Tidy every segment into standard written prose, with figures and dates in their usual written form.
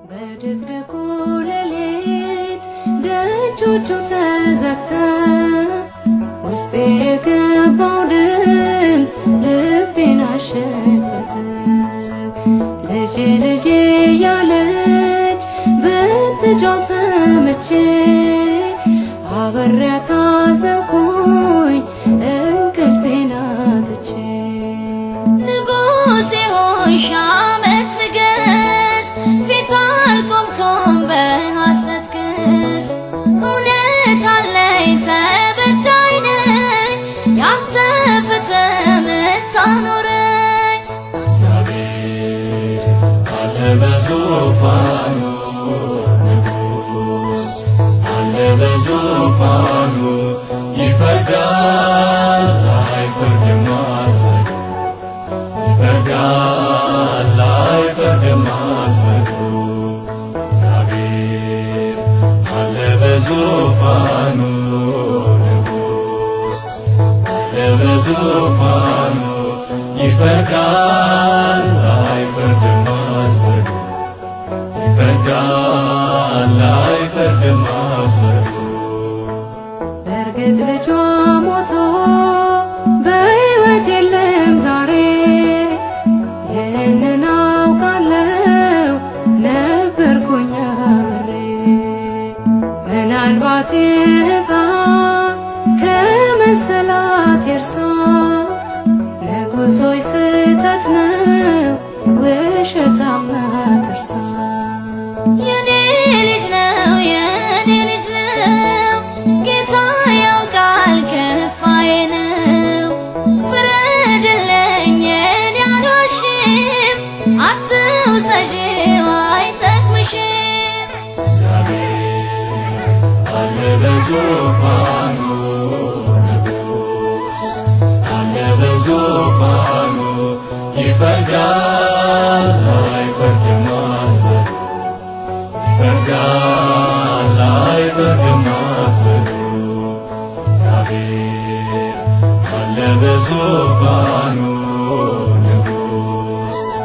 በድቅድቁ ሌሊት ደጆቹ ተዘግተው ውስጤ የገባው ድምፅ ልቤን አሸፈተው። ልጄ ልጄ እያለች ብትጮህ ሰምቼ አብሬያት አዘንኩኝ እንቅልፌን አጥቼ። ንጉሴ ሆይ ሺህ ዓመት ንገስ፣ ፊት አልቆምኩም በሐሰት ክስ። እውነት አለኝ ተበዳይ ነኝ፣ ያንተ ፍትህ ምታኖረኝ። እግዚአብሔር አለ በዙፋኑ፣ ንጉሥ አለ በዙፋኑ፣ ይፈርዳል አይፈርድም አስረዱ፣ ይፈርዳል አይፈርድም አስረዱ። እግዚአብሔር አለ በዙፋኑ፣ ንጉሥ አለ በዙፋኑ፣ ይፈርዳል አይፈርድም አስረዱ፣ ይፈርዳል አይፈርድም አስረዱ። በእርግጥ ልጇ ሞቶ በሕይወት የለም ዛሬ፣ ይህንን አውቃለሁ ነበርኩኝ አብሬ። ምናልባት ሕፃን ከመሰላት የእርሷ፣ ንጉሥ ሆይ ስህተት ነው ውሸታም ናት እርሷ። የኔ ልጅ ነው የኔ ልጅ ነው፣ ጌታ ያውቃል ከፋዬ ነው። ፍረድልኝ እኔ አልዋሽም፣ አትውሰጂው አይጠቅምሽም። እግዚአብሔር አለ በዙፋኑ፣ ንጉሥ አለ በዙፋኑ፣ ይፈርዳል አይፈርድም አስረዱ፣ ይፈርዳል አይፈርድም አስረዱ። እግዚአብሔር አለ በዙፋኑ፣ ንጉሥ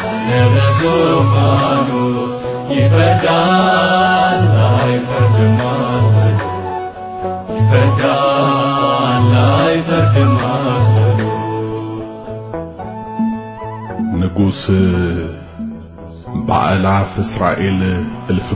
አለ በዙፋኑ፣ ይፈርዳል አይፈርድም አስረዱ፣ ይፈርዳል አይፈርድም አስረዱ። ንጉሥ በአእላፍ እስራኤል እልፍ።